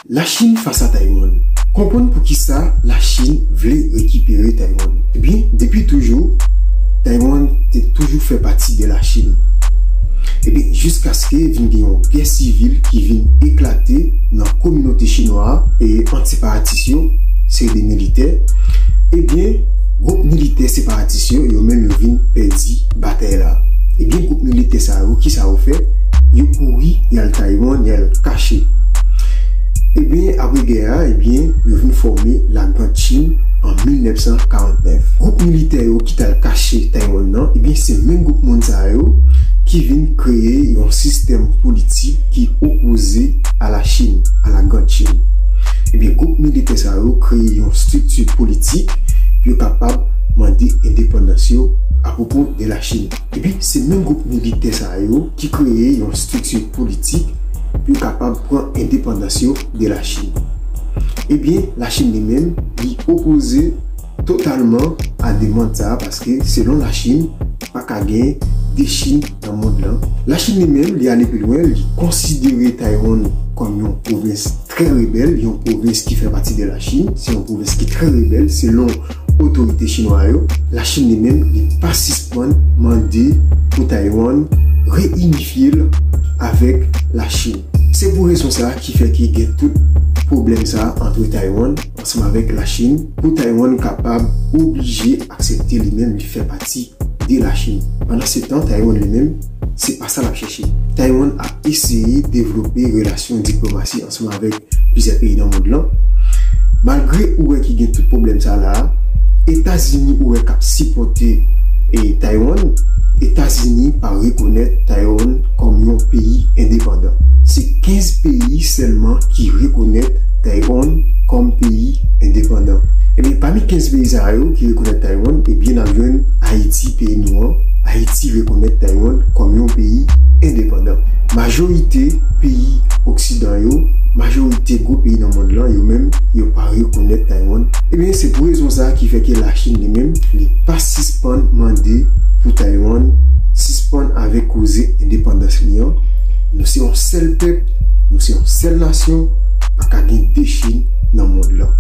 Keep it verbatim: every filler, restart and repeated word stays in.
Lachin fas a Taiwan. Konprann poukisa Lachin vle rekipere Taiwan. Ebyen, depi toujou, Taiwan te toujou fè pati de Lachin. Ebyen, jiskaske vin gen yon gè sivil ki vin eklate nan kominote chinwa a e ant separatis yo, se de militè. Ebyen, gwoup militè separatis yo, yo menm yo vin pèdi batay la. Ebyen, gwoup militè sa yo, kisa yo fè? Yo kouri, y al Taiwan, y al kache. Ebyen, apre gè a, ebyen, yo vin fòme Lagrand Chin an mil nèf san karant nèf. Gwoup militè yo ki t al kache Taiwan nan, ebyen, se menm gwoup moun sa yo ki vin kreye yon sistèm politik ki opoze a Lachin, a Lagrand Chin. Ebyen, gwoup militè sa yo kreye yon estrikti politik pou yo kapab mande endepandans yo apwopo de Lachin. Epi, se menm gwoup militè sa yo ki kreye yon estrikti politik pou yo kapab pran endepandans yo de Lachin. Ebyen, Lachin li menm, li opoze totalman a demann sa a, paske selon Lachin, pa ka gen de Chin nan mond lan. Lachin li menm, li ale pi lwen, li konsidere Taiwan kòm yon pwovens trè rebèl, yon pwovens ki fè pati de Lachin, se yon pwovens ki trè rebèl, selon otorite chinwa yo. Lachin li menm, li pa sispann mande pou Taiwan reyinifye l avèk Lachin. Se pou rezon sa a ki fè ki gen tout pwoblèm sa a ant Taiwan ansanm avèk Lachin, pou Taiwan kapab oblije aksepte li menm li fè pati de Lachin. Pandan se tan, Taiwan li menm, se pa sa l ap chèche. Taiwan ap eseye devlope relasyon diplomasi ansanm avèk plizyè peyi nan mond lan. Malgre ou wè ki gen tout pwoblèm sa la, Etazini ou wè k ap sipòte e Taiwan, Etazini pa rekonèt Taiwan kòm yon peyi endepandan. Se kenz peyi sèlman ki rekonèt Taiwan kòm peyi endepandan. Ebyen, pami kenz peyi sa yo ki rekonèt Taiwan, ebyen, n ap jwenn Ayiti, peyi nou an. Ayiti rekonèt Taiwan kòm yon peyi endepandan. Majorite peyi oksidan yo, majorite gwo peyi nan mond lan, yo menm, yo pa rekonèt Taiwan. Ebyen, se pou rezon sa a ki fè ke Lachin li menm, li pa sispann mande pou Taiwan sispann avèk koze endepandans li an. Nou se yon sèl pèp, nou se yon sèl nasyon, pa ka gen de Chin nan mond lan.